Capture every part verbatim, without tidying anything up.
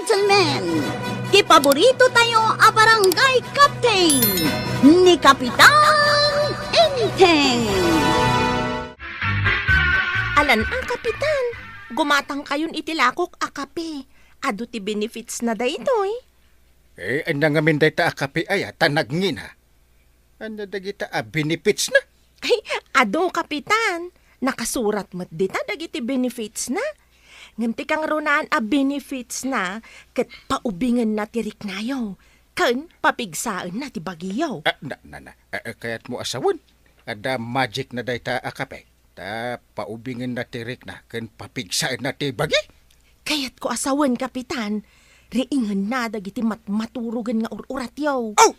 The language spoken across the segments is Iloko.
Gentlemen, ti paborito tayo a barangay captain, ni Kapitan Enteng. Alan a, Kapitan, gumatang kayon iti lakok a kape. Adu ti benefits na daytoy. Eh, ania ngamin dayta a kape aya, ta nagngina? Ania dagita a benefits na? Ay, adu, Kapitan. Nakasurat met dita dagiti benefits na. Ngem ti kangrunaan a benefits na, ket paubingenna ti riknayo, ken papigsaenna ti bagiyo. Ah, na, na, na. Ah, ah, kayatmo a sawen? Adda magic na dayta a kape. Ta paubingenna ti rikna ken papigsaenna ti bagi? Kayatko a sawen, Kapitan. Riingenna dagiti matmaturogen nga ur-uratyo. Oh!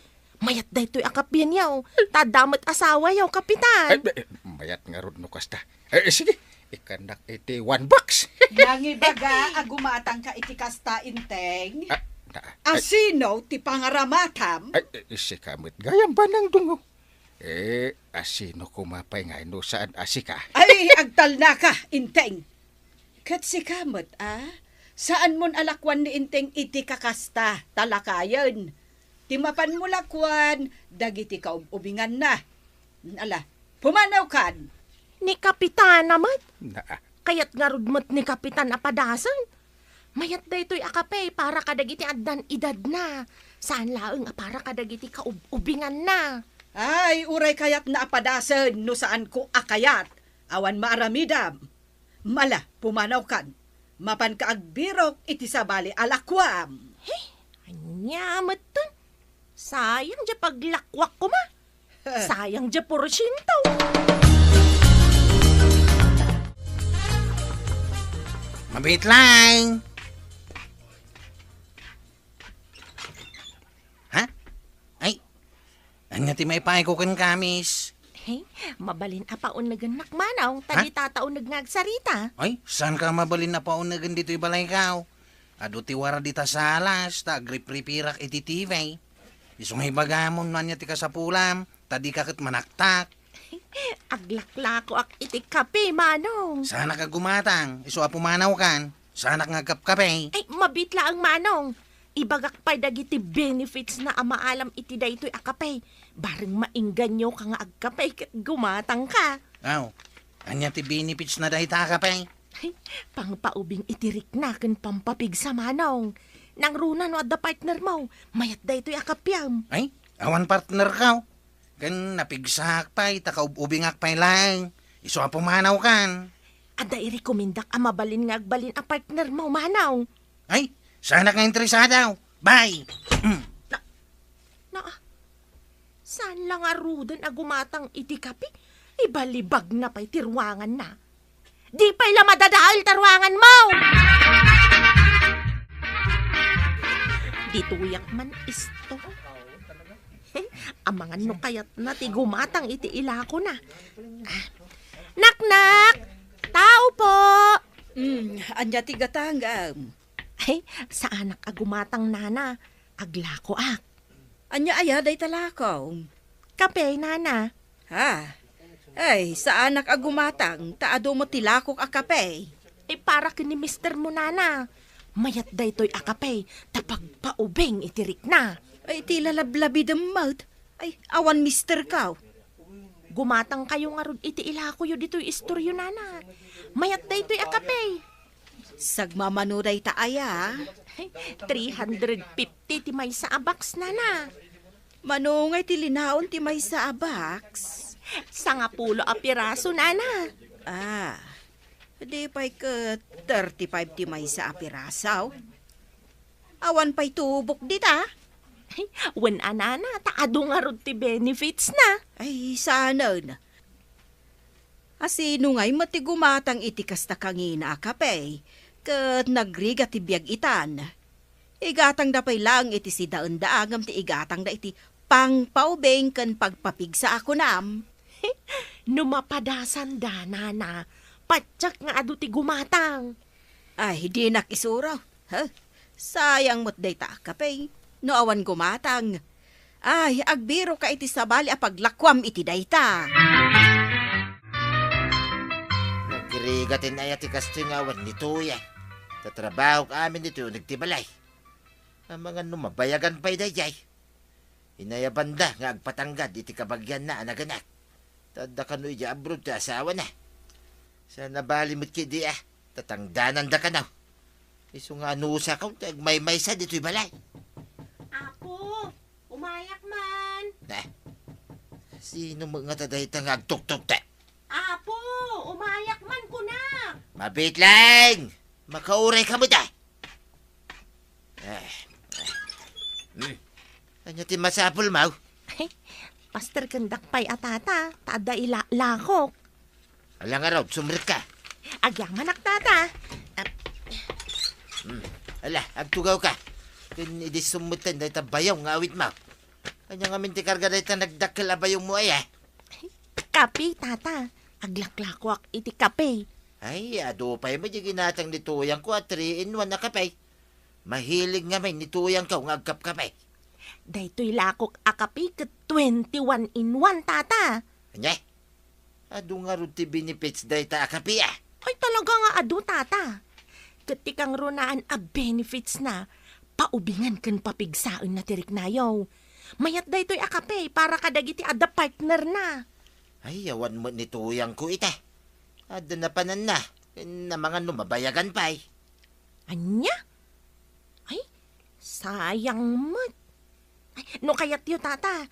Mayat daytoy a kapienyo. Ta adda met asawayo, Kapitan. Ay, eh, mayat ngarud no kasta. Eh, sige, ikkannak iti one box. Nangibaga a gumatangka iti kasta, Enteng. Ah, na, ay. Asino ti pangaramatam? Ay, eh, sika met gayam, Manang Dungo. Eh, asino koma pay ngay no saan a sika? Ay, agtalnaka, Enteng. Ket sika met, a? Saanmon a lakuan ni Enteng iti kakasta, ta lakayen. Ti mapanmo lakuan, dagiti kaub-ubinganna. Ala, pumanawkan. Ni Kapitana met? Naa. Kayat ngarud met ni Kapitan a padasen. Mayat daytoy a kape para kadagiti addan edadna. Saan laeng a para kadagiti kaub-ubinganna. Ay, uray kayatna a padasen no saanko a kayat. Awan maaramidam. Ala, pumanawkan. Mapanka agbirok iti sabali a lakuam. He, ania met ton? Sayang diay paglakuak koma. Sayang diay porsiento. Mabiit laeng. Ha? Ay, ania ti maipaayko kenka, miss? Hey, mabalin a paunnegennak, Manong, ta Huh? dita ta uneg nga agsarita. Ay, saanka mabalin a paunnegen ditoy balayko? Adu ti waradi ta salas, ta agripripirak iti T V. Isu nga ibagamon no ania ti kasapulam, ta dika ket manaktak. Aglaklakoak iti kape, Manong. Saanak a gumatang, isu a pumanawkan. Saanak nga agkapkape. Ay, mabiit laeng, Manong. Ibagak pay dagiti benefits na a maalam iti daytoy a kape. Bareng mainganyoka nga agkape ket gumatangka. Aw, ania ti benefits na dayta a kape? Ay, pangpaubing iti rikna ken pampapigsa, Manong. Nangruna no adda partnermo, mayat daytoy a kapiam. Ay, awan partnerko. Ken napigsaak pay, ta kaub-ubingak pay laeng. Isu a pumanawkan. Adda irekomendak a mabalin nga agbalin a partnermo, Manong. Ay, saanak nga interesado. Bye! Mm. Na, na, saan la ngaruden a gumatang iti kape? Ibalibagna pay ti ruanganna. Di pay la madadael ta ruanganmo! Ditoyak man isto. Amangan no kayatna ti gumatang iti ilakona. Ah. Naknak! Tao po! Mm, ania ti gatangam? Ay, saanak a gumatang, nana. Aglakoak. Ania aya dayta lako? Kape, nana. Ha? Ay, saanak a gumatang, ta adu met ti lakok a kape. Ay, para ken ni mister mo, nana. Mayat daytoy a kape, ta pagpaubing iti rikna. Ay, ti lalablabidem met. Ay, awan mister kaw. Gumatang kayo ngarud iti ilakoyo ditoy istoryo, nana. Mayat daytoy a kape. Sagmamano dayta aya? Three hundred fifty ti maysa a box, nana. Mano ngay ti linaon ti maysa a box? Sangapulo a piraso, nana. Ah, di pay ket thirty-five ti maysa a piraso. Awan pay tubok dita? Wen a, nana, ta adu ngarud ti benefits na. Ay, saanen. Asino ngay met ti gumatang iti kasta kangina a kape, ket nagrigat ti biag itan? Igatangda pay laeng iti sidaenda ngem ti igatangda iti pangpaubing ken pagpapigsa a kunam. No mapadasanda, nana, patiek nga adu ti gumatang. Ay, dinak isuro. Ha? Sayang met dayta a kape. No awan gumatang. Ay, agbiroka iti sabali a paglakuam iti dayta. Nagrigaten aya ti kastoy nga awan ni Tuya. Tatrabahok amin ditoy uneg ti balay. Amangan no mabayagan pay daydiay. Inayabanda nga agpatanggad iti kabagianna a naganak. Ta adda kano idiay abroad ti asawana. Sa nabali met ketdi a, tatangdananda kano. Isu nga anusakaw ti agmaymaysa ditoy balay. Apo, umayak man. Na, sino met ngata dayta nga agtuktukta? Apo, umayak man kunak. Mabitleng! Makaurayka met a. Eh, eh. Hmm. Ania ti masapulmo? Pasterkendak pay a, Tata, ta adda ilakok. Ala ngarud, sumrekka. Agyamanak, Tata. Ah. Hmm. Ala, agtugawka. Ken idi summetten dayta bayong nga awitmo. Ania ngamin ti karga dayta nagdakkel a bayongmo aya? Kape, Tata. Aglaklakoak iti kape. Ay, adu pay met diay ginatang ni tuyangko a three-in-one a kape. Mahilig ngamin ni tuyangko nga agkapkape. Daytoy lakok a kape ket twenty-one in one, Tata. Ania? Adu ngarud ti benefits dayta a kape a? Ay, talaga nga adu, Tata. Ket ti kangrunaan a benefitsna, paubingan ken papigsaenna ti riknayo. Mayat daytoy a kape para kadagiti adda partnerna. Ay, awan met ni tuyangko ita. Adda napananna. Namangan no mabayagan pay. Ania? Ay, sayang met. Ay, no kayatyo, Tata,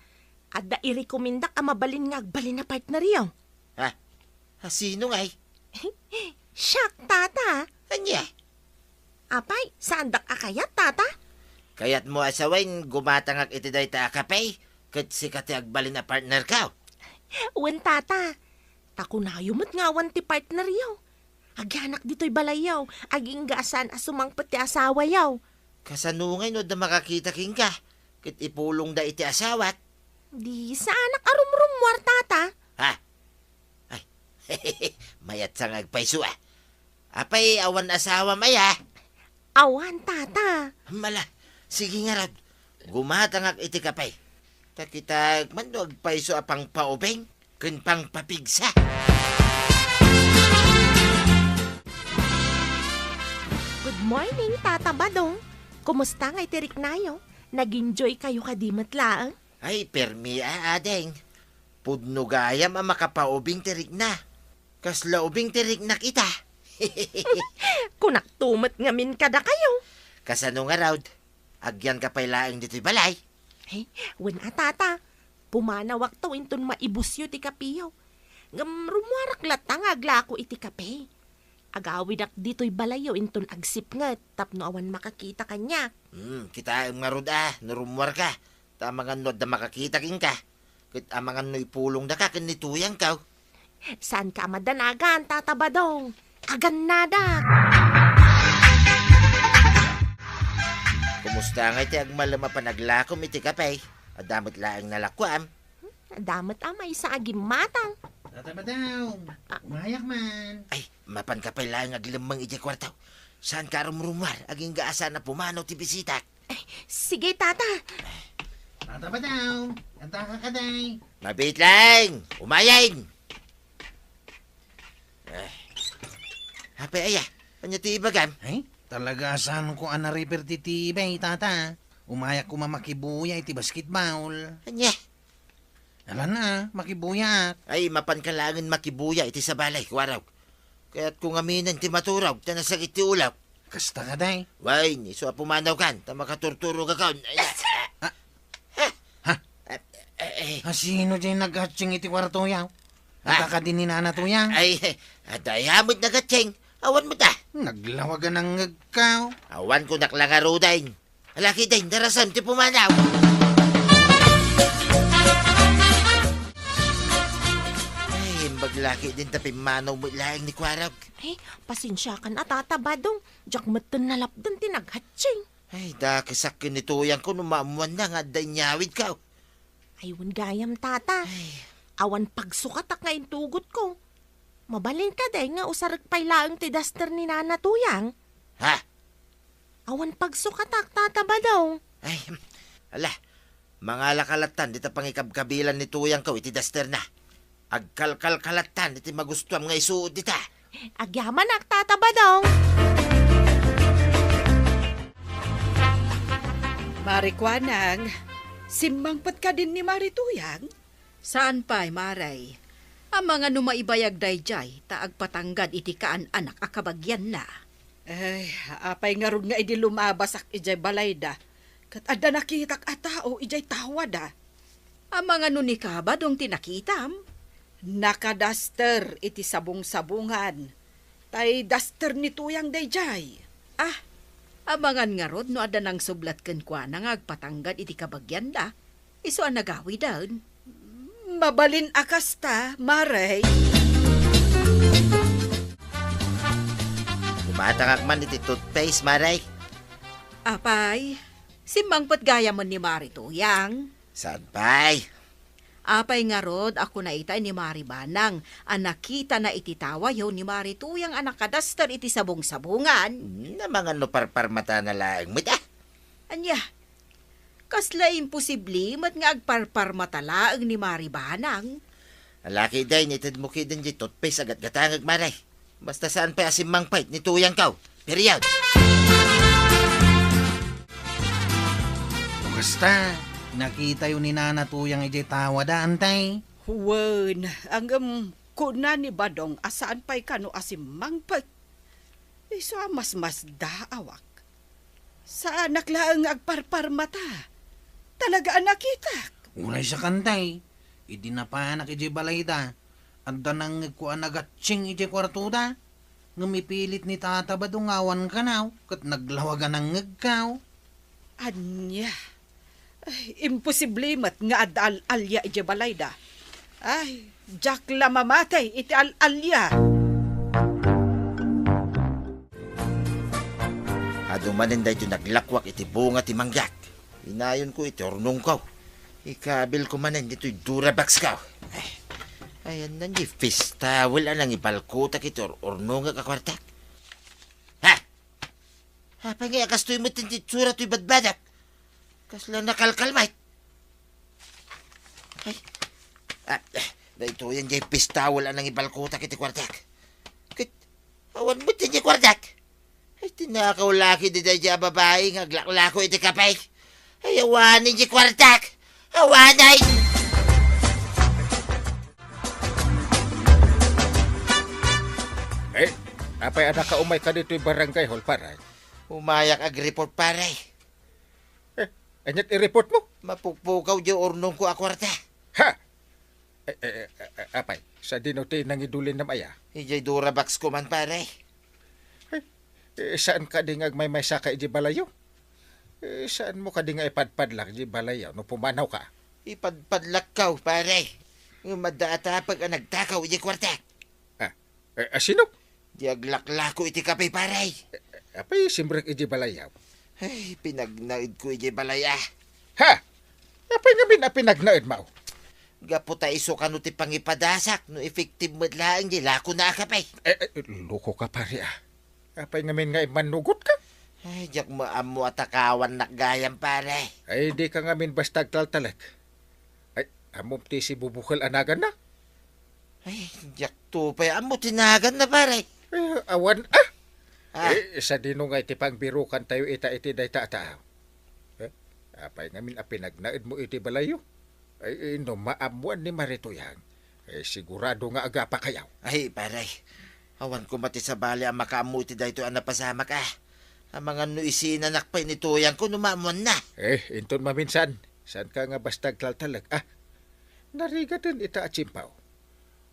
adda irekomendak a mabalin nga agbalin a partneryo. Ha? Ha, sino ngay? Siak, Tata. Ania? Apay, saandak a kayat, Tata? Kayatmo a sawen, gumatangak iti dayta a kape, ket sika ti agbalin a partnerko? Wen, Tata. Ta kunayo met nga awan ti partneryo. Agyanak ditoy balayyo, agingga a saan a sumangpet ti asawayo. Kasano ngay no adda makakita kenka, ket ipulongda iti asawak? Di saanak a rumrummuar, Tata. Ha? Ay, mayat sa nga agpayso a. Apay, awan asawam aya? Awan, Tata. Mala, sige ngarud. Gumatangak iti kape. Ta kitaek man no agpayso a pangpaubing ken pangpapigsa. Good morning, Tata Badong. Kumusta ngay ti riknayo? Nag-enjoy kayo kadi met laeng? Ay, permi a, ading. Pudno gayam a makapaubing ti rikna. Kasla ubing ti riknak ita. Kunakto met ngamin kadakayo. Kasano ngarud? Agyanka pay laeng ditoy balay? Ay, wen a, Tata. Pumanawakto inton maibusyo ti kapeyo. Ngem rummuarak latta nga aglako iti kape. Agawidak ditoy balayyo inton agsipnget tapno awan makakita kaniak. Hmm, kitaem ngarud a, no rummuarka. Ta amangan no adda makakita kenka. Ket amangan no ipulongdaka ken ni tuyangko. Saanka a madanagan, Tata Badong. Agannadak. Kumusta ngay ti agmalem a panaglakom iti kape? Adda met laeng nalakuam? Adda met a maysa a gimmatang. Tata Badong, Ah. Umayak man. Ay, mapanka pay laeng aglemmeng idiay kuarto. Saanka a rumrummuar, agingga a saan a pumanaw ti bisitak. Ay, sige, Tata. Tata Badong, adda ka kadi? Mabitleng! Umayeng! Eh. Apay aya, ania ti ibagam? Ay, talaga a saanko a nariper ti tibay, Tata. Umayak koma makibuya iti basketball. Ania? Alan a, makibuyaak. Ay, mapanka laengen makibuya iti sabali, kuarok. Kayatko ngaminen ti maturog, ta nasakit ti ulok. Kasta kadi? Wen, isu a pumanawkan, ta makaturturogakon. Ay, Ah. Ha? Eh, eh, eh. A, sino diay naghatching iti kuartoyo? Ah. Adda kadi ni Nana Tuyang? Ay, adda aya met naghatching. Awan met a. Naglawag a nangngegko. Awan kunak la ngaruden. Alaki din, darasem ti pumanaw. Ay, imbag laki din ta pimmanaw met laeng ni kuarok. Ay, pasensiakan a, Tata Badong. Diak metten nalapdan ti naghatching. Ay, dakesak ken ni tuyangko no maammoanna nga adda inyawidko. Ay, wen gayam, Tata. Ay. Awan pagsukatak nga intugotko. Mabalin kadi nga usarek pay laeng ti daster ni Nana Tuyang? Ha? Awan pagsukatak, Tata Badong. Ay, ala, mangala ka lattan dita pangikabkabilan ni tuyangko iti dasterna. Agkalkal ka lattan iti magustuam nga isuot dita. Agyamanak, Tata Badong. Rikuanang, simmangpet kadin ni Mari Tuyang? Saan pay, Mare. Amangan no maibayag daydiay ta agpatanggad iti kaan-anak a kabagianna. Ay, apay ngarud nga idi lumabasak idiay balayda, ket adda nakitak a tao idiay tawada? Amangan no ni ka, Badong, ti nakitam? Nakadaster iti sabong-sabongan. Tay daster ni Tuyang daydiay. Ah, amangan ngarud no adda nangsublat kenkuana nga agpatanggad iti kabagianna. Isu a nagawiden. Mabalin a kasta, Mare. Gumatangak man iti toothpaste, Mare. Apay, simmangpet gayamen ni Mari Tuyang. Saan pay? Apay ngarud a kuna ita ni Mari Banang a nakitana iti tawayo ni Mari Tuyang a nakadaster iti sabong-sabongan? Hmm, amangan no parparmatana laeng met, ah. Ania? Kasla imposible met nga agparparmata laeng ni Mari Banang. Alaki, day, nitedmo kiden di toothpaste a gatgatangek, Mare. Basta saan pay a simmangpet ni Tuyangko. Period. Kasta, nakitayo ni Nana Tuyang idiay tawada, antay? Wen, ngem kuna ni Badong a saan pay kano a simmangpet. Isu a masmasdaawak. Saanak laeng nga agparparmata. Talaga a nakitak. Uray sakantay, idi napanak idiay balayda, adda nangngegko a nagatsing idiay kuartoda. Ngem ipilit ni Tata Badong nga awan kanaw, ket naglawag a nangngegko. Ania? Ay, imposible met nga adda al-alia idiay balayda. Ay, diak la mamatay iti al-alia. Adu manen daytoy naglakuak iti bunga ti manggiak. Inayonko iti urnongko. Ikabilko manen ditoy Duraboxko. Ay, ayanna diay face towel a nangibalkotak iti ur-urnongek a kuartak. Ha? Apay nga kastoy met ti itsura toy badbadak? Kasla nakalkal met. Ay. Ah, eh, daytoyen diay face towel a nangibalkotak iti kuartak. Ket, awan met diay kuartak. Ay, tinakaw la ketdi daydiay a babai nga aglaklako iti kape. Ay, awanen diay kuartak. Awanen! Eh, apay a nakaumay ka ditoy barangay hall, pare? Umayak agreport, pare. Eh, aniat i-report mo? Mapukpukaw diay urnongko a kuarta. Ha? Eh, eh, eh, eh, apay, sadino ti nangidulinam aya? Idiay Duraboxko man, pare. Eh, eh, saan kadi nga agmaymaysa ka idiay balayyo? Eh, saanmo kadi nga ipadpadlak idiay balayyo no pumanawka? Ipadpadlakko, pare. Ngem adda a tapek a nagtakaw idiay kuartak. Ah, eh, ah, sino? Diay aglaklako iti kape, pare. Eh, apay simrek idiay balayyo? Ay, pinagnaedko idiay balay, ah. Ha? Apay ngamin a pinagnaedmo? Gapu ta isu kano ti pangipadasak no effective met laeng diay lakona a kape. Eh, eh, lokoka, pare, ah. Apay ngamin nga immannugotka? Ay, diak met ammo a takawannak gayam, pare. Ay, dika ngamin basta agtaltalek. Ay, ammom ti sibubukel a naganna? Ay, diakto pay ammo ti naganna, pare. Eh, awan, ah! Ah. Eh, sadino nga iti pangbirukantayo ita iti dayta a tao? Eh, apay ngamin a pinagnaedmo iti balayyo? Ay, eh, no maammoan ni Mari Tuyang, eh, sigurado nga agapakayo. Ay, pare, awan koma ti sabali a makaammo iti daytoy a napasamak, ah. Amangan no isinanak pay ni Tuyangko no maammoanna. Eh, inton maminsan, saanka nga basta agtaltalek, ah. Narigaten ita a tiyempo.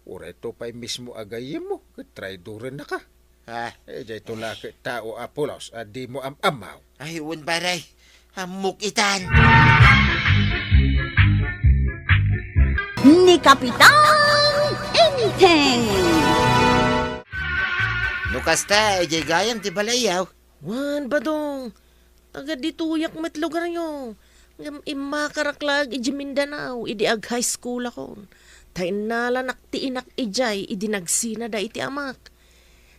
Uray to pay mismo a gayyemmo ket traidorennaka. Ah. Eh, dayto la ket tao a pulos a dimo am-ammo. Ay, wen, pare. Ammok itan. Ni Kapitan Enteng. No kasta, idiay gayam ti balayyo. Wen, Badong. Taga ditoyak met lugaryo. Ngem immakarak laeng idiay Mindanao idi ag-high schoolakon. Ta innalanak ti inak idiay idi nagsinada iti amak.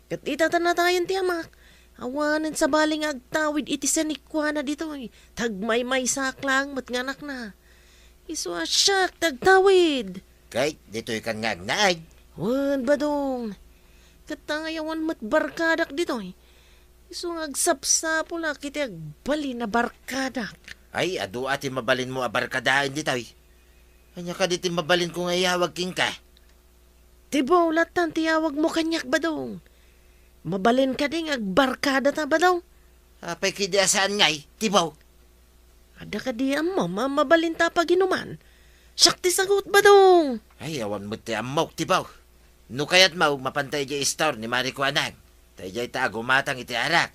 Ket ita ta natayen ti amak, awanen sabali nga agtawid iti sanikuana ditoy. Ta agmaymaysaak laeng met nga anakna. Isu a siak ti agtawid. Ket ditoykan nga agnaed? Wen, Badong. Ket ta awan met barkadak ditoy. Isu nga agsapsapulak iti agbalin a barkadak. Ay, adu a ti mabalinmo a barkadaen ditoy. Ania kadi ti mabalinko nga iyawag kenka? Tibaw latta ti iyawagmo kaniak, Badong. Mabalin kadi nga agbarkadata, Badong? Apay kadi a saan ngay, Tibaw? Adda kadi ammom a mabalinta a paginuman? Siak ti sagut, Badong. Ay, awan met ti ammok, Tibaw. No kayatmo, mapanta idiay istor ni Mari Kuanang. Ta idiayta a gumatang iti arak.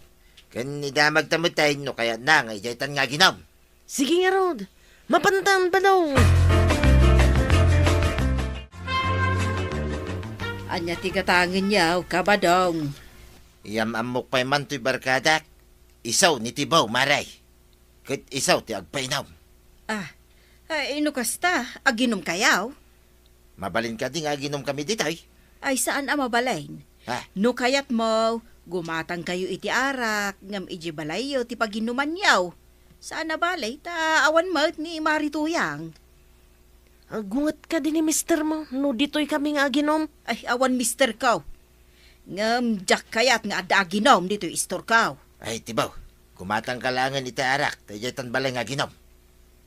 Ken idamagta met tay no kayatna nga idiaytan nga aginom. Sige ngarud, mapantan, Badong. Ania ti gatangenyo, Kabadong? Iyam-ammok pay man toy barkadak. Isu ni Tibaw, Mari. Ket isu ti agpainom. Ah, ay, no kasta, aginomkayo? Mabalin kadi nga aginomkami ditoy? Ay, saan a mabalin. Ha? No kayatmo, gumatangkayo iti arak, ngem idiay balayyo ti paginumanyo. Saan a bale, ta awan met ni Mari Tuyang. Agunget kadi ni mistermo no ditoy kami nga aginom? Ay, awan misterko. Ngem diak kayat nga adda aginom ditoy istorko. Ay, Tibaw, gumatangka laengen iti arak, ta idiaytan balay nga aginom.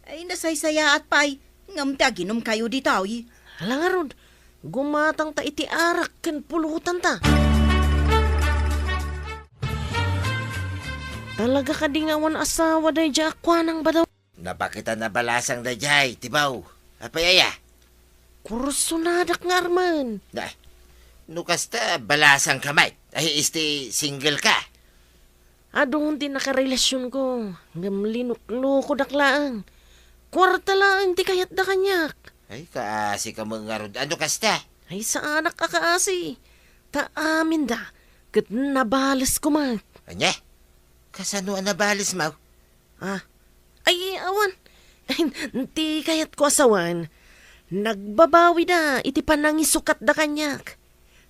Ay, nasaysayaat pay, ngem ti aginomkayo ditoy. Ala ngarud, gumatangta iti arak ken pulotanta. Talaga kadi nga awan asawa daydiay a kuanang, Badong? Napakitan a balasang daydiay, Tibaw. Apay aya? Kursonadak nga armen. Na, no kasta, balasangka met. Ay, isti single ka. Adun ti nakarelasionko, ngem linuklokodak laeng. Kuarta laeng ti kayatda kaniak. Ay, kaasika met ngarud. Ano kasta? Ay, saanak a kaasi. Ta aminda, ket nabales koma. Ania? Kasano a nabales, Maw? Ah, ay, awan. Ti kayatko a sawen, nagbabawida iti panangisukatda kaniak.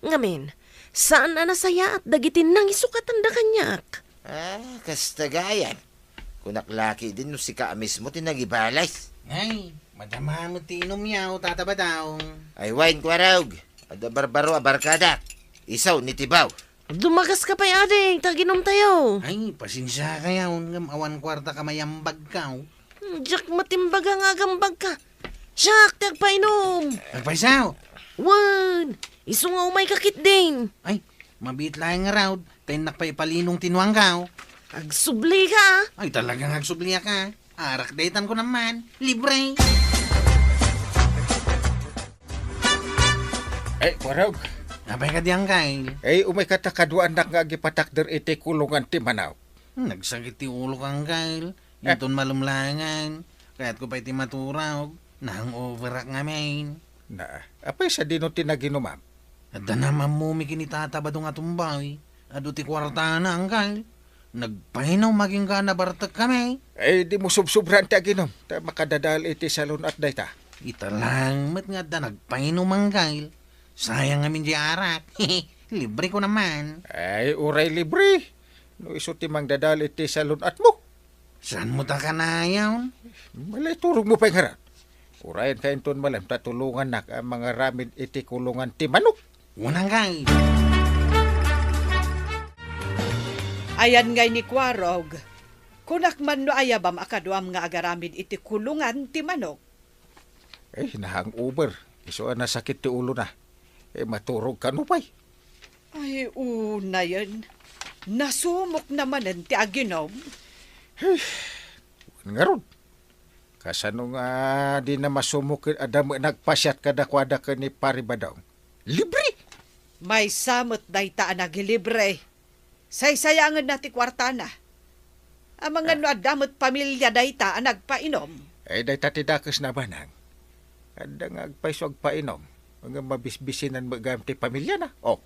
Ngamin, saan a nasayaat dagiti nangisukatanda kaniak. Ah, kasta gayam. Kunak la ketdin no sika a mismo ti nangibales. Ay, madama met ti inumyo, Tata Badong. Ay, wen, Kuarog. Adda barbaro a barkadak. Isu ni Tibaw. Dumagaska pay, ading, ta aginumtayo. Ay, pasensiakayo, ngem awan kuarta ka mayambagko. Hmm, diak met imbaga nga agambagka. Siak ti agpainom. Agpaisaw? Wen, isu nga umayka ketdin. Ay, mabiit laeng ngarud, ta innak pay ipalinong ti nuangko. Agsublika, ah. Ay, talagang agsubliak. Arak daytan ko naman, libre. Eh, Kuarog. Apay kadi, Angkel? Eh, umayka ta kaduaannak nga agipatakder iti kulungan ti manok. Hmm, nagsakit ti ulok, Angkel. Eh. Inton malem laengen, kayatko pay ti maturog. Nahangoverak ngamin. Na, apay sadino ti naginumam? Adda namammumi ken ni Tata Badong a tumbay. Adu ti kuartana, Angkel. Nagpainom agingga nabartek kami. Ay, dimo subsubraan ti aginom, ta makadadael iti salun-at dayta. Ita lang met nga adda nagpainom, Angkel. Sayang ngamin diay arak. Libre ko naman. Ay, uray libre. No isu ti mangdadael iti salun-atmo. Saan mo ta kanayon? Malay turog mo pay ngarud. Urayenka inton malem ta tulongannak a mangaramid iti kulungan ti manok. Unang kay. Ayan ngay ni Kuarog, kunak man no ayabam a kaduam nga agaramid iti kulungan ti manok. Eh, nahangover. Isu a nasakit ti ulona. Eh, maturog kano pay? Ay, unayen. Nasumok na manen ti aginom. Eh, ngarud. Kasano nga di na masumok ket adda met nagpasiat kadakuada ken ni Pari Badong? Libre! Maysa met dayta a nagilibre. Saysayaenna ti kuartana. Amangan no adda met pamilia dayta a nagpainom. Eh, dayta ti dakes na banag. Adda nga agpayso agpainom. Nga mabisbisinan met gayam ti pamiliana. Oh.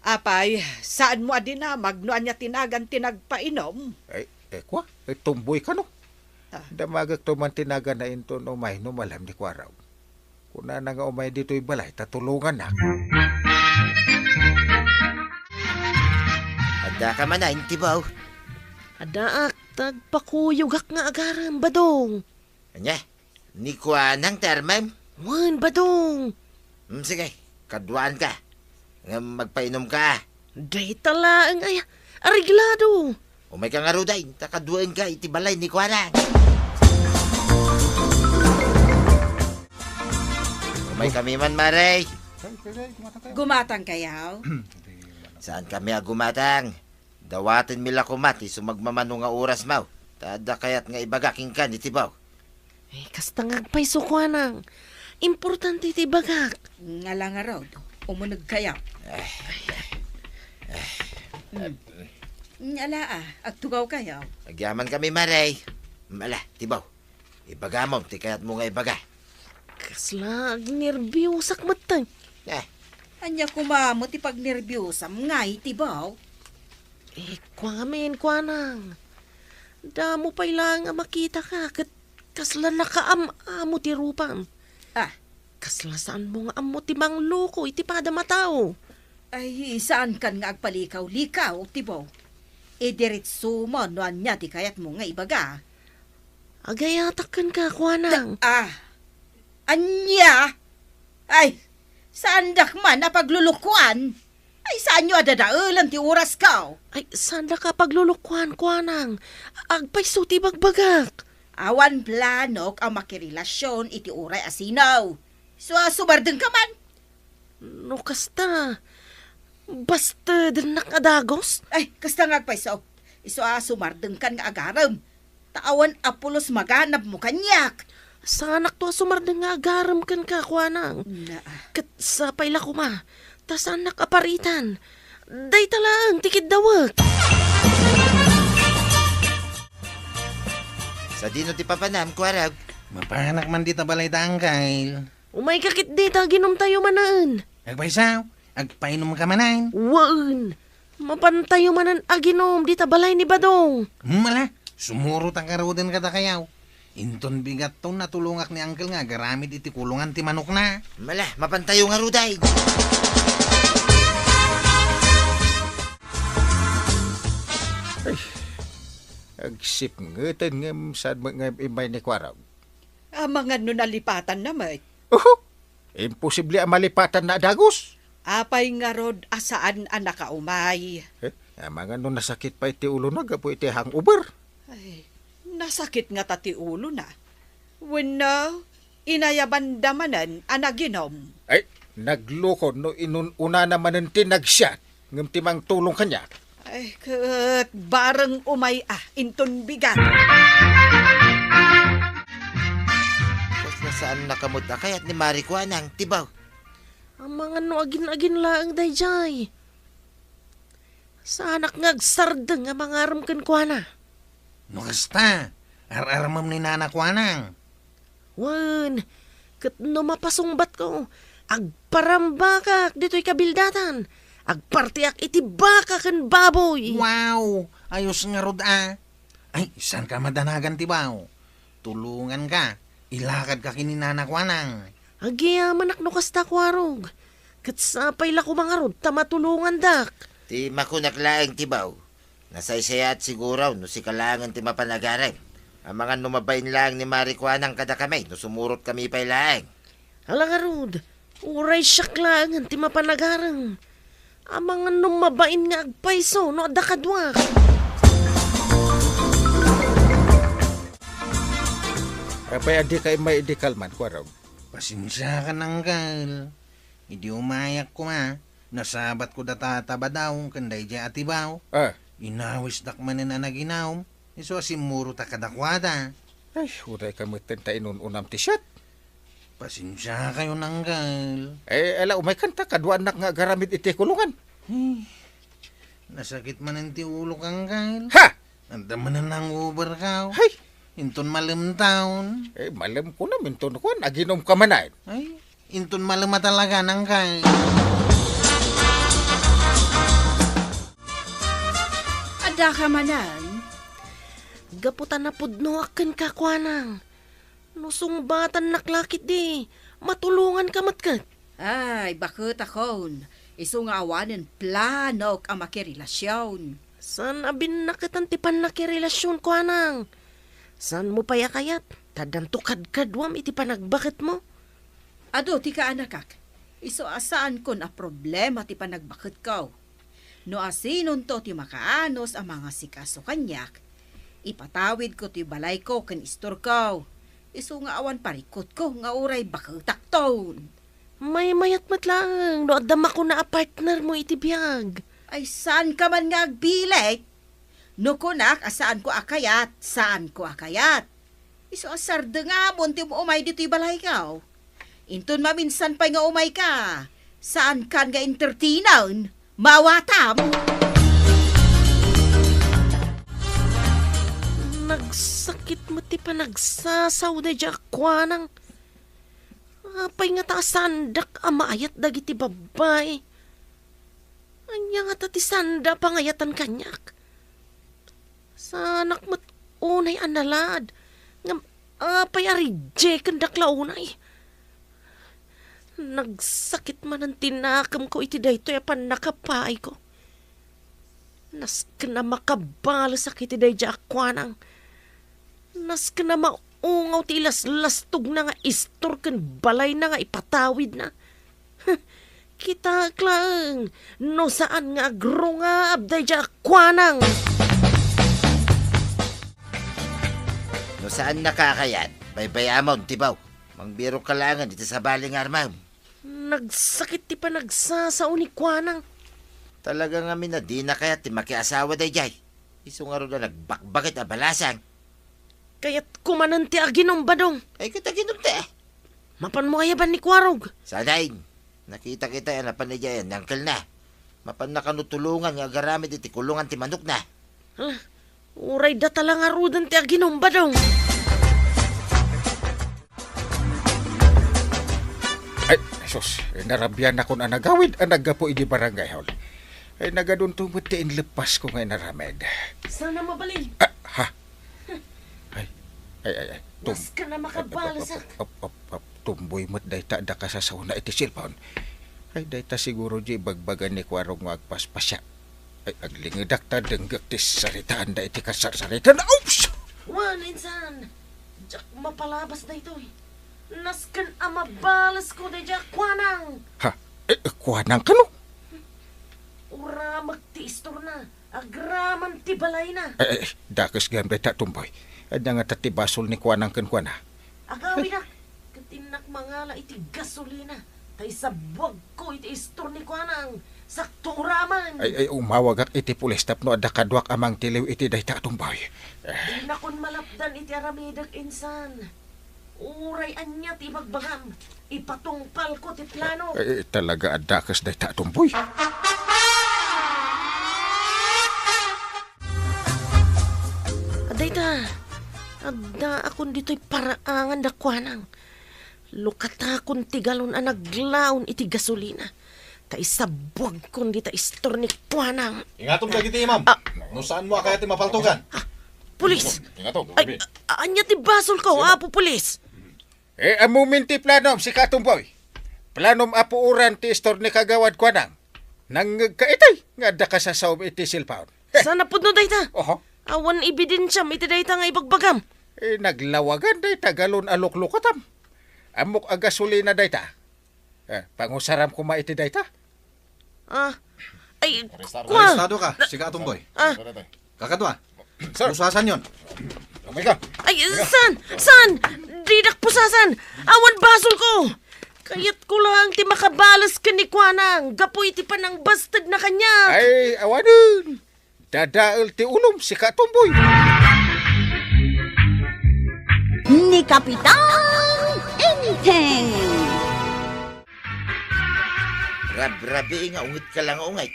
Apay, saan mo a dinamag no ania ti nagan ti nagpainom? Eh, eh, kua? Eh, tumboy kano? Ah. Damagek to man ti nagana inton umay no malem ni Kuarog. Kunana nga umay ditoy balay ta tulongannak. Adda ka man a intibaw? Addaak, ta agpakuyogak nga agarem, Badong. Ania? Ni Kuanang ti armem? Wen, Badong. Hmm, sige, kaduaanka. Ngem magpainomka. Dayta laeng aya, areglado. Umayka ngarud ay, ta kaduaenka iti balay ni Kuanang. Ay, kami man, Mare. Ay, kay, kay, gumatang kayo. Gumatang kayo? Saan kami a gumatang? Dawatenmi la koma ti sumagmamano nga orasmo. Ta adda kayat nga ibaga kenka ni Tibaw. Eh, kasta nga agpayso, kuanang. Importante ti ibagak. Ngala ngarud, umuneg kayo. Eh, Hmm. Ngala, ah, agtugaw kayo. Agyaman kami, Mare. Mala, Tibaw. Ibagamon ti kayatmo nga ibaga. Kasla agnerbiosak metten. Eh. Ania koma met ti pagnerbiosam ngay, Tibaw? Eh, kua ngamin, kuanang. Damo pay laeng a makitaka ket kasla nakaam-amo ti rupam. Ah. Kasla saanmo nga ammo ti mangloko iti padam a tao. Ay, saankan nga agpalikaw-likaw, Tibaw. Idiretsomon no ania ti kayatmo nga ibaga. Agayatak kenka, kuanang. Da-, ah. Ania? Ay, saandak man a paglulukuan. Ay, saanyo a dadaelen ti orasko? Ay, saandak a paglulukuan, kuanang. Agpayso ti bagbagak. Awan planok a makirelasyon iti uray a sino. Isu a sumardengka man. No kasta, bastedennak a dagus? Ay, kasta nga agpayso. Isu a sumardengkan nga agarem. Ta awan a pulos maganabmo kaniak. Saanakto a sumardeng nga agarem kenka, kuanang. Na. Ket sapay la koma, ta saannak a paritan. Dayta laeng ti kiddawek. Sadino ti papanam, kuarog? Mapanak man dita balay da, Angkel. Umayka ketdi ta aginumtayo manen. Agpayso, agpainumka manen. Wen, mapantayo manen aginum dita balay ni Badong. Hmm, ala, sumurot a ngaruden kadakayo. Inton bigatto, natulongak ni Angkel nga agaramid iti kulongan ti manokna. Mala, mapantayo ngaruden. Ay, agsipngeten ngem saan met nga immay ni Kuarog. Amangan no nalipatanna met. Oho! Imposible a malipatanna a dagus. Apay ngarud a saan a nakaumay? Eh, amangan no nasakit pay ti ulona gapu iti hangover. Ay, nasakit ngata ti ulona. Wenno, inayabanda manen a naginom. Ay, nagloko no inun-unana manen ti nagsiat. Ngem ti mangtulong kaniak. Ay, ket bareng umay a inton bigat. Kasla saannaka met a kayat ni Mari Kuanang, Tibaw. Amangan no agin-agin laeng daydiay. Saanak nga agsardeng a mangarem kenkuana. No kasta, ar-aramem ni Nana Kuanang. Wen, ket no mapasungbatko, agparambakak ditoy kabildatan. Agpartiak iti baka ken baboy. Wow! Ayos ngarud a. Ay, saanka madanagan, Tibaw. Tulonganka. Ilakadka ken ni Nana Kuanang. Agyamanak no kasta, Kuarog. Ket sapay la koma ngarud ta matulongandak. Ti makunak laeng, Tibaw. Nasaysayaat siguro no sika laengen ti mapan agarem. Amangan no mabain laeng ni Mari Kuanang kadakami no sumurotkami pay laeng. Ala ngarud, uray siak laengen ti mapan agarem. Amangan no mabain nga agpayso no adda kaduak. Apay a dika immay idi kalman, Kuarog? Pasensiakan, Angkel. Idi umayak koma, nasabatko da Tata Badaw ken daydiay a Tibaw. Ah. Inawisdak manen a naginum, isu a simmurotak kadakuada. Ay, urayka metten ta inun-unam ti siat. Pasensiakayon, Angkel. Eh, ala, umaykan ta, kaduaannak nga agaramid iti kulungan. Hmm. Nasakit manen ti ulok, Angkel. Ha! Adda manen hangover ka. Hay! Inton malem taon. Eh, malem ko na, inton kuan, aginum ka manen. Ay, inton malem a talaga, Angkel. Adda ka manen. Gapu ta napudnoak kenka, Kuanang. No sungbatannak la ketdi, matulonganka met ket. Ay, baketakon, isu nga awanen planok a makirelasion. Saan a binnaketan ti pannakirelasion, Kuanang? Saanmo pay a kayat ta addanto kadkaduam iti panagbaketmo? Adu ti kaanakak, isu a saankon a problema ti panagbaketko. No asinonto ti makaanus a mangasikaso kaniak, ipatawidko ti balayko ken istorko. Isu nga awan parikutko nga uray baketakton. Maymayat met laeng no adda makuna a partnermo iti biag. Ay, saanka man nga agbileg? No kunak a saanko a kayat, saanko a kayat. Isu a sardengam ti um-umay ditoy balayko. Inton maminsan pay nga umayka, saankan nga entertainen, maawatam. Nagsakit met ti panagsasao daydiay a kuanang. Apay ngata a saandak a maayat dagiti babbai? Ania ngata ti saanda a pangayatan kaniak? Saanak met unay a nalaad, ngem apay a rejectendak la unay? Nagsakit manen ti nakemko iti daytoy a pannakapaayko. Nasken a makabalesak iti daydiay a kuanang. Nasken a maungaw ti ilaslastogna nga istor ken balayna nga ipatawidna. Kitaek laeng no saan nga agrungab daydiay a kuanang. No saan nga kakayat, baybay-amon ti baw. Mangbirok ka laengen iti sabali nga armam. Nagsakit ti panagsasao ni kuanang. Talaga ngamin a dina kayat ti makiasawa daydiay. Isu ngarud a nagbakbakit a balasang. Kayatko manen ti aginom, Badong. Ay, ket aginom ti. Mapanmo ayaban ni Kuarog? Saan? Nakita-kita a napan idiay ni uncle-na. Mapanna kano tulongan nga agaramid iti kulongan ti manokna. Hala, uray data la ngaruden ti aginom, Badong. Ay, sus, narabianakon a nagawid a naggapu idi barangay hall. Ay, nagadunto met ti inleppasko nga inaramid. Sana mabalin. Ah, ha? Ay, ay, ay, ay. Tum-, Nasken a makabalesak. Ap, ap, ap, ap, tumboy met dayta adda kasasaona iti cellphone. Ay, dayta siguro diay ibagbaga ni Kuarog nga agpaspasyak. Ay, aglingedak ta denggek ti saritaanda iti kasarsaritan. Oops! Wen, insan. Diak mapalabas daytoy. Nasken a mabalesko daydiay a kuanang. Ha? Eh, eh, kuanang kano? Uramek ti istorna. Agraman ti balayna. Eh, eh, dakes gayam dayta, Tumboy. Ania ngata ti basol ni kuanang kenkuana? Agawidak, ket innak mangala iti gasolina, ta isabuagko iti istor ni kuanang, sakto uraman. Ay, ay, umawagak iti pulis tapno adda kaduak a mangtiliw iti dayta, Tumboy. Eh. Dinakon malapdan iti aramidek, insan. Uray ania ti ibagbagam, ipatungpalko ti plano. Eh, talaga a dakes dayta a Tumboy. Adda ita, addaakon ditoy paraangan da kuanang. Lukatakon ti galon a naglaon iti gasolina. Ta isabuagkon dita istor ni kuanang. Ingatom dagiti imam. Ah. No saanmo a kayat ti mapaltogan. Ah, pulis! Ingatom, ingatom. Ay, a-, ania ti basolko, Apo Pulis? Eh, ammomin ti planom, sika Tumboy. Planom a puoran ti istor ni kagawad kuanang. Nangngegka itay nga adda kasasaom iti cellphone. Saan a pudno dayta? Oho. Awan ebidensiam iti dayta nga ibagbagam. Eh, naglawagan dayta galon a luklukatam. Ammok a gasolina dayta. Eh, pangusaram koma iti dayta. Ah, ay, kua. Arestado ka, sika Tumboy. Ah. Kakadua. Sir. Pusasanyon. Amay ka. Ay, saan? Saan? Didak pusasan. Awan basolko. Kayatko lang ti makabales ken ni kuanang gapu iti panangbastedna kaniak. Ay, awanen. Dadael ti ulom, sika Tumboy. Ni Kapitan Enteng. Rabrabii nga ungetka la nga ungay.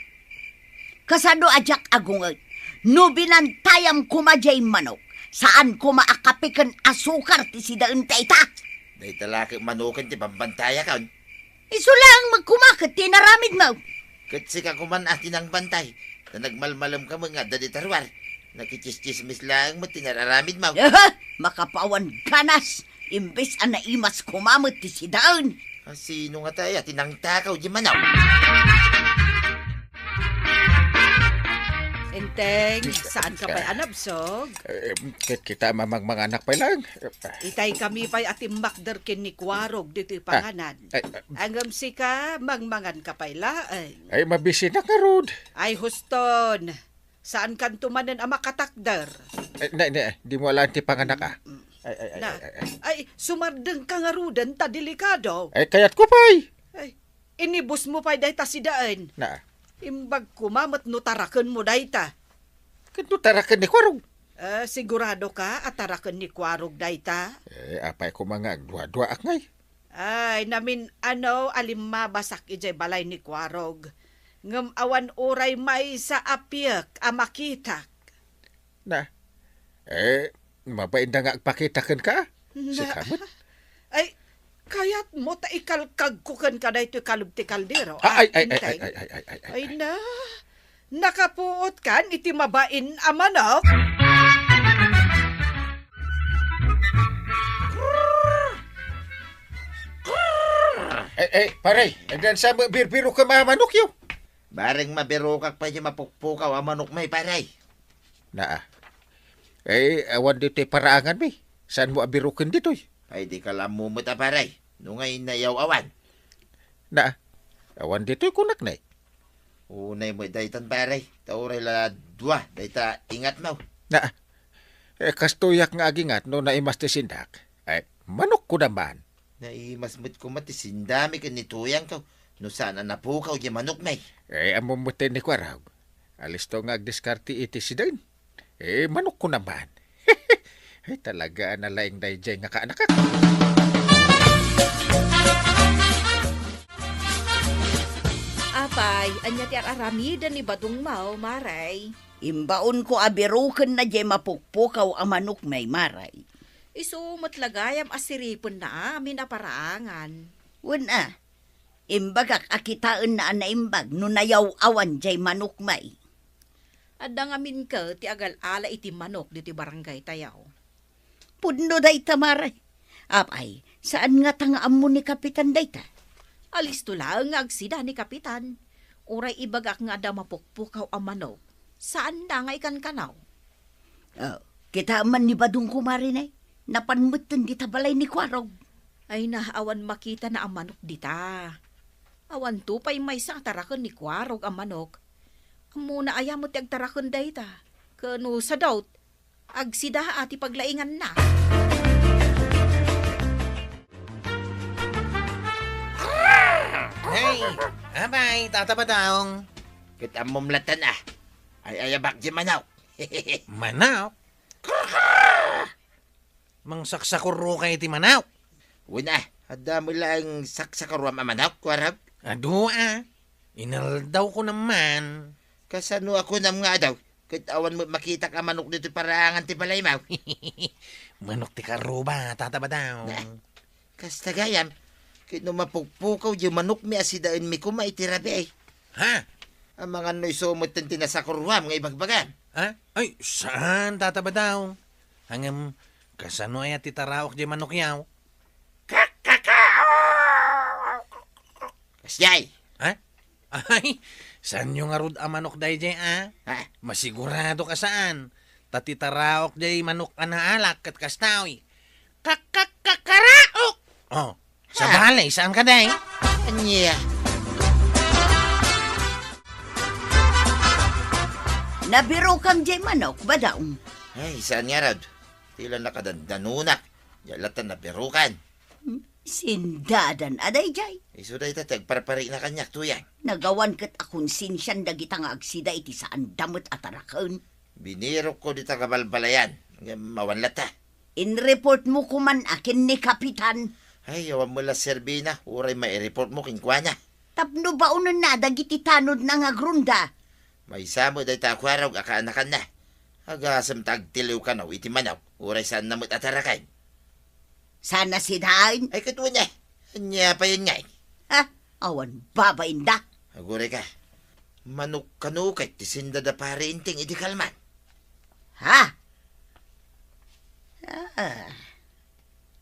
Kasano a diak agunget? No binantayam koma diay manok, saan koma a kape ken asukar ti sidaen dayta. Dayta la ket manoken ti bambantayak, on. Isu laeng met koma ket ti inaramidmo. Ket sika koman a ti nangbantay, ta nagmalmalemka met nga adda dita ruar. Nakitsismis laeng met ti nararamidmo. Aha! Makapawan ganas, imbes a naimas koma met ti sidaen. A, sino ngata aya ti nangtakaw diay manok? Enteng, saanka pay a nabsog? Eh, ket kita mamangmanganak pay laeng. Itay kami pay a timmakder ken ni Kuarog ditoy panganan. Ay, ah. Ngem sika, mangmanganka pay laeng. Ay, mabisinak ngarud. Ay, huston. Saankanto manen a makatakder? Ay, na, na, dimo alaen ti panganak, a. Mm. Ay, ay, ay, na, ay, ay, ay. Ay, sumardengka ngaruden ta delikado. Ay, kayatko pay. Inibusmo pay dayta sidaen. Na. Imbag koma met no tarakenmo dayta. Ket no taraken ni Kuarog? Eh, siguradoka a taraken ni Kuarog dayta? Eh, apay koma nga agduaduaak ngay? Ay, namin-ano a limmabasak idiay balay ni Kuarog. Ngem awan uray maysa a piek a makitak. Na, eh, mabainda nga agpakita kenka? Na, sika met? Ay, kayatmo ta ikalkagko kenka daytoy kalub ti kaldero, Ah, ah, ay, ay, ay, Enteng? ay, ay, ay, ay, ay, Ay ay. na, nakapuot kan iti mabain a manok? Eh, eh, pare, agdansa mo birbiro ka mga manok yo. Bareng mabirokak pay ti mapukpukaw a manok may, pare. Naa. Eh, awan ditoy paraangan mi. Saan mo abiruken ditoy? Ay, di ka lammo met a, pare. No ngay nayaw-awan. Naa. Awan ditoy kunak na eh. Unay mo daytan, pare. Ta uray la dua, dayta ingat mo. Naa. Eh, kastoyak nga agingat no naimas ti sindak. Eh, manok ko naman. Naimas met koma ti sindami ken ni Tuyang ko. No saan a napukaw di manok, may. Eh, ammom met ni Kuarog. Alisto nga agdiskarte iti siden. Eh, manok ko naman. Ay, talaga a nalaing dayjay nga kaanakak. Apay, ania ti ar-aramiden ni Badong Mao, Maray? Imbaonko a birukenna jay mapukpukaw a manok, may, Maray. Isu met la gayam a siripenna amin a paraangan. Wen a, imbagak a kitaenna a naimbag no nayaw-awan jay manok, may. Adda ngamin ket ti agal-ala iti manok ditoy barangay tayo. Pudno dayta, Maray. Apay, saan ngata nga ammo ni Kapitan dayta? Alisto laeng nga agsida ni Kapitan. Uray ibagak nga adda mapukpukaw a manok, saanna nga ikankanaw. Oh, kita man ni Badong ko, Marinay. Napan metten dita balay ni Kuarog. Ay na, awan makitana a manok dita. Awanto pay maysa a taraken ni Kuarog a manok. Ammona aya met ti agtaraken dayta? Ken no sadut, agsida a ti paglainganna. Hey, apay, Tata Badong. Ket ammom latta a. Ay-ayabak di manok. Manok? Mangsaksakurro kay ti manok. Wen a, adda met laeng saksakurruam a manok, Kuarog? Adu a. Inaldaw ko naman. Kasano a kunam nga adu? Ket awan met makitak a manok ditoy paraangan ti balaymo. Manok ti karuba, Tata Badong. Na, kasta gayam, ket no mapukpukaw di manokmi a sidaenmi koma iti rabii. Ha? Amangan no isu metten ti nasakurruam nga ibagbagam. Ha? Ay, saan, Tata Badong? Ngem, kasano aya ti taraok di manokyaw? Kasdiay. Ha? Ay, saanyo ngarud a manok daydiay, a? Ha? Masigurado ka saan. Ta ti taraok diay manok a naalak ket kastoy. Kak-, kak-, kakaraok! Oh, sabali, saan ka, day? Ania? Nabirokam diay manok, Badong. Ay, saan ngarud? Ti la nakadandanunak. Diak latta nabirokan. Hmm, sindadan a daydiay. Isu dayta ti agparparina kaniak, Tuyang. Nagawan ket a konsensian dagita nga agsida iti saanda met a taraken. Binirokko dita kabalbalayan, ngem awan latta. Inreportmo koman a ken ni Kapitan. Ay, awan met la serbina, uray maireportmo kenkuana. Tapno baonenna dagiti tanodna nga agrunda. Maysa met dayta a kuarog a kaanakanna. Agasem ta agtiliw kano iti manok, uray saanna met a taraken. Saan a sidaen? Ay, ket wen, eh. Ania pay ngay? Ha? Awan babainda? Aguray ka. Manok kano ket ti sindad a pare Enteng idi kalman. Ha? Ah.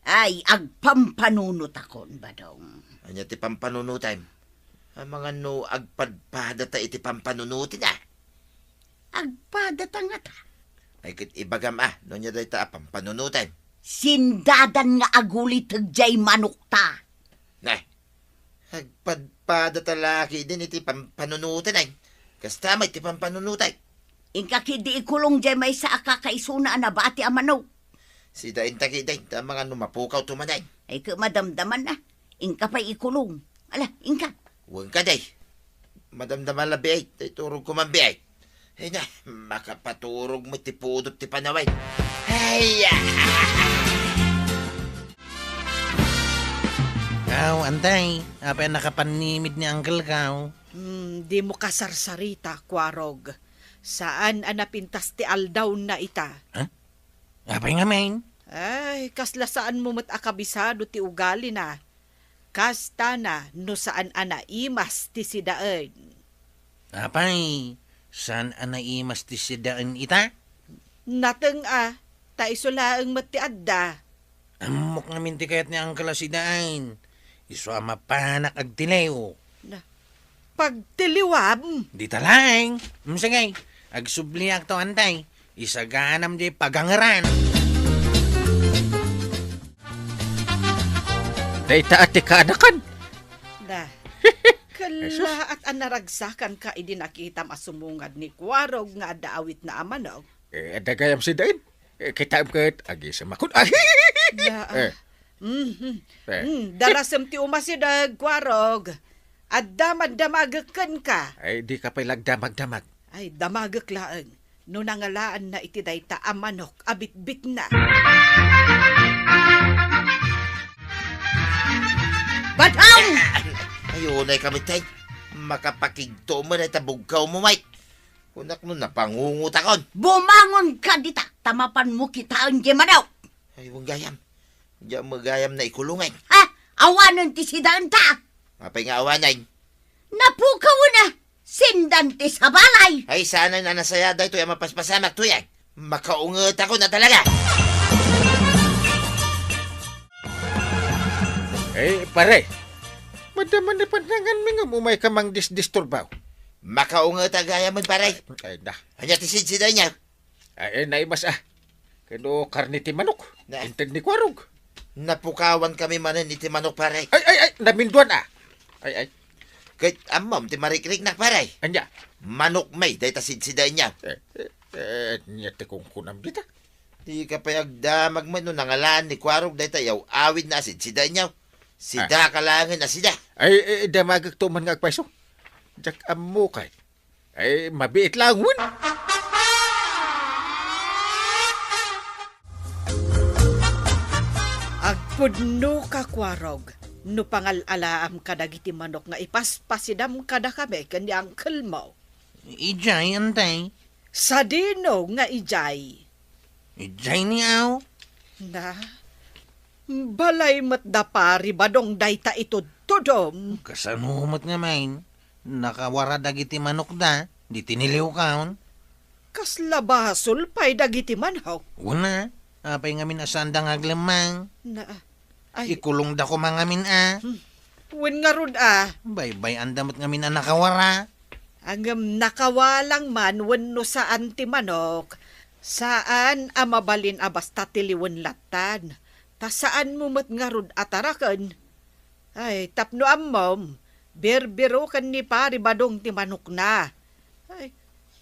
Ay, agpampanunotakon, Badong. Ania ti pampanunotem? Amangan no agpadpadata iti pampanunoten, a? Agpadata ngata? Ay, ket ibagam, a, no ania dayta a pampanunotem. Sindadan nga aguliteg diay manokta. Ne, agpadpadata la ketdin iti pampanunoten, ay. Kasta met ti pampanunotem. Inka ketdi ikulong diay maysa a kakaisuna a nabati a manok. Sidaenta ketdin, ta amangan no mapukawto manen. Ay, ket madamdaman a. Inka pay ikulong. Ala, inka. Wen kadi. Madamdama la biit, tay turog ko man biit. Ay na, makapaturog met ti pudot ti panawen. Ay, ah! Aw, antay, apay a nakapannimid ni Uncle Kaw? Hmm, dimo kasarsarita, Kuarog. Saan a napintas ti aldawna ita. Huh? Apay ngamin? Ay, kasla saanmo met a kabisado ti ugalina. Kasta na no saan a naimas ti sidaen. Apay, saan a naimas ti sidaen ita? Nateng a, ta isu laeng met ti adda. Ammok ngamin ti kayat ni Uncle a sidaen. Isu a mapanak agtiliw. Na, pagtiliwam? Dita laeng. Mm, sige, agsubliak to, antay. Isaganam di pagangeran. Dayta a ti kaanakan. Da. Ay, sus. Kallaat a naragsakanka idi nakitam a sumungad ni Kuarog nga adda awitna a manok. Eh, adda gayam sidaen. Eh, kitaem ket agisem a kun-, ay! Da, ah. Eh. Mhm. Eh. Mm, darasem ti umasideg, Kuarog. Adda man damagek kenka. Ay, dika pay la agdamagdamag. Ay, damagek laeng no nangalaanna iti dayta a manok a bitbitna. Badang! Ay, unay kami, tay. Makapakigto mo na ita bugkaw mo, Mike. Kunak no napangungutakon. Bumangon ka dita, ta mapanmo kitaen diay manok. Ay, wen gayam. Diak met gayam naikulongen. Ha? Awanen ti sidaenta? Apay nga awanen? Napukawen a. Sindan ti sabalay. Ay, saan a nasaya daytoy a mapaspasamak, tuyag. Makaungetakon a talaga. Eh, pare. Madama ni pannanganmi ngem umay ka mangdisdisturbaw. Makaunget a gayamen, pare. Ay, na. Ania ti sidsidaenyo? Ay, eh, naimas, ah. Kano karne ti manok? Na. Inted ni Kuarog. Napukawan kami manen iti manok, pare. Ay, ay, ay, naminduan, ah. Ay, ay. Ket ammom ti marikriknak, pare. Ania? Manok met dayta sidsidaenyo. Eh, eh, eh, ania ti kunkunam dita? Dika pay agdamag met no nangalaan ni Kuarog dayta yaw-awidna a sidsidaenyo. Sida Ah. ka laengen a sida. Ay, eh, damagekto man nga agpayso. Diak ammo kay. Ay, mabiit laeng wen. Agpudno ka, Kuarog, no pangal-alaam kadagiti manok nga ipaspasidam kadakami ken ni uncle mo. Idiay, antay. Sadino nga idiay? Idiay ni aw. Na, balay met da Pari Badong dayta itudtudom. Kasano met ngamin? Nakawara dagiti manokda, di tiniliwkaon. Kasla basol pay dagiti manok. Wen a, apay ngamin a saanda nga aglemmang? Na, ay. Ikulongda koma ngamin a. Hmm. Wen ngarud a. Baybay-anda met ngamin a nakawara. Ngem nakawalang man wenno saan ti manok, saan a mabalin a basta tiliwen lattan. Ta saanmo met ngarud a taraken. Ay, tapno ammom, birbiroken ni Pari Badong ti manokna. Ay,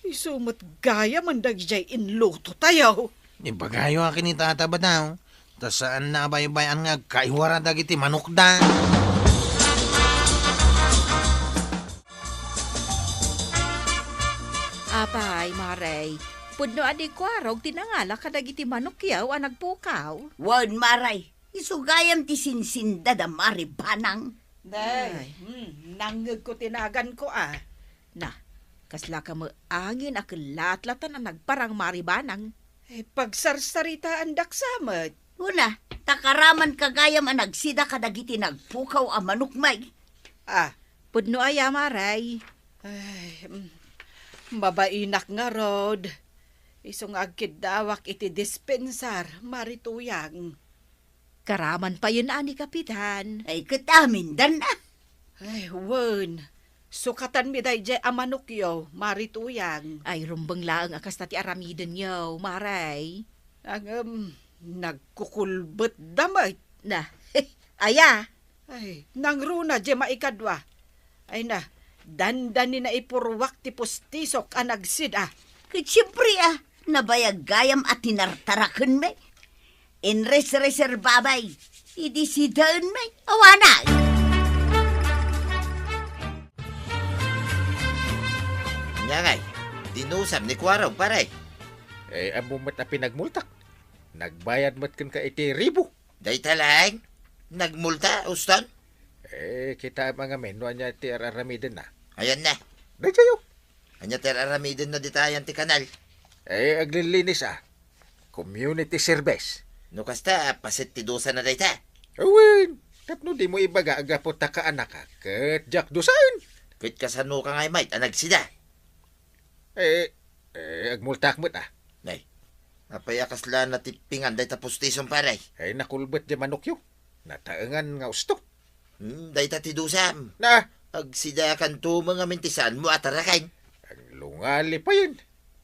isu met gayamen dagidiay inlutotayo. Ibagayo a ken ni Tata Badong, ta saanna a baybay-an nga agkaiwara dagiti manokda. Apay, Marey, pudno a di Kuarog ti nangala kadagiti manokyo a nagpukaw? Wen, Marey, isu gayam ti sinsinda da Mari Banang. Day, Ay. Hmm, nangngegko ti naganko a. Na, kasla kamo angin a kellatlatan a nagparang Mari Banang. Eh, pagsarsaritaandak sa met. Wen a, ta karaman ka gayam a nagsida kadagiti nagpukaw a manok, May. Ah. Pudno aya, Marey? Ay, mm, mabainak ngarud. Isu nga agkiddawak iti dispensar, Mari Tuyang. Karaman payen a ni Kapitan. Ay, ket amindan a. Ay, wen. Sukatanmi daydiay a manokyo, Mari Tuyang. Ay, rumbeng laeng a kasta ti aramidenyo, Marey. Ngem, nagkukulbetda met. Na, aya? Ay, nangruna diay maikadua. Ay na, dandani naipurruak ti pustisok a nagsida. Ket siempre a, nabayag gayam a tinartarakenmi. Inresreserbami idi sidaenmi. Awanak! Angay, dinusam ni Kuarog, pare. Eh, ammo met a pinagmultak. Nagbayad met kenka iti ribu. Dayta laeng? Nagmulta, Uston? Eh, kitaem ngamin no ania ti ar-aramidenna. Ayanna. Daytayo. Ania ti ar-aramidenna dita ayan ti kanal? Eh, aglilinis a. Community service. No kasta, paset ti dusana dayta. Awen, tapno dimo ibaga a gapu ta kaanakak, ket diak dusaen. Ket kasanoka ngay met a nagsida? Eh, eh, agmultak met a. Nay, apay a kasla natippingan dayta pustisem, pare? Eh, nakulbet diay manokyo. Nataengan nga usto. Hmm, dayta ti dusam. Na? Agsidakanto met ngamin ti saanmo a taraken. Aglungali payen.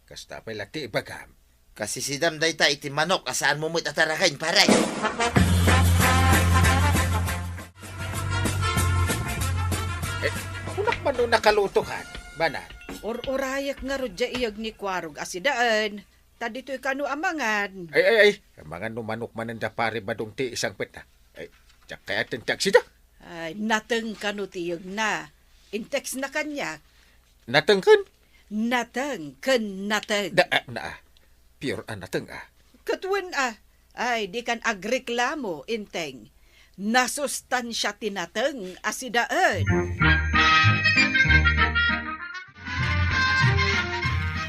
Kasta pay la ti ibagam. Kasisidam dayta iti manok a saanmo met a taraken, pare. Eh, kunak man no nakalutokan, Manang. Ur-urayek ngarud diay iyeg ni Kuarog a sidaen, ta ditoy kano a mangan. Ay, ay, ay, mangan no manok manen da pare Badong ti isangpetna. Ay, diak kayaten ti agsida. Ay, nateng kano ti iyegna. Intexna kaniak. Nateng ken? Nateng ken nateng. Da, ah, na, ah. Pure a nateng, ah. Ket wen, ah. Ay, dikan agreklamo, Enteng. Nasustansia ti nateng a sidaen.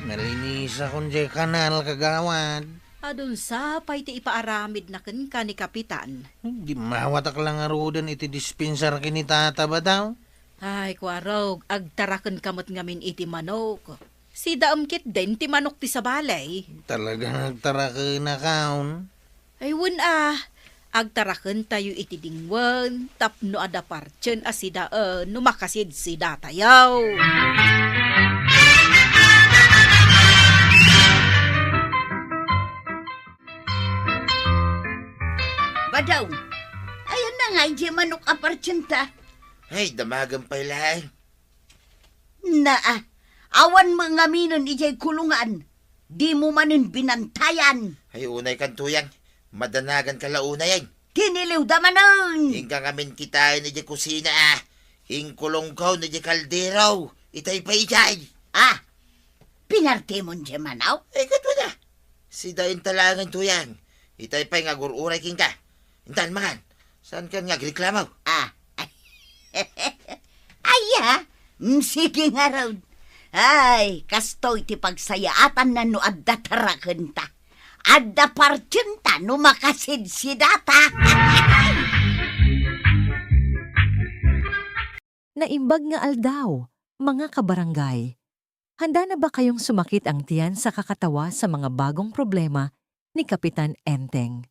Nalinisakon diay kanal, kagawad. Adun sa pay ti ipaaramidna kenka ni Kapitan. Dimmawatak la ngaruden iti dispensar ken ni Tata Badaw. Ay, Kuarog, agtarakenka met ngamin iti manok. Sidaem ketdin ti manok ti sabali. Talaga nga agtarakenakon. Ay, wen a, agtarakentayo iti dingwen tapno adda partien a sidaen no makasidsidatayo. Badaw, ayanna ngay diay manok a partienta? Ay, damagen pay laeng. Naa, awan met ngaminen idiay kulungan. Dimo manen binantayan. Ay, unaykan, Tuyang. Madanaganka la unayen. Tiniliwda manen. Inka ngamin kitaen idiay kusina, ah. Inkulongko idiay kaldero. Itay pay idiay. Ah, pinartemon diay manok? Ay, ket wen a. Sidaenta laengen, Tuyang. Itay pay nga agur-uray kenka. Intan, mangan. Saankan nga agreklamo? Ah. Aya, mm, sige ngarud. Ay, kastoy ti pagsayaatanna no adda tarakenta. Adda partienta no makasidsidata. Naimbag nga aldaw, mga kabarangay. Handa na ba kayong sumakit ang tiyan sa kakatawa sa mga bagong problema ni Kapitan Enteng?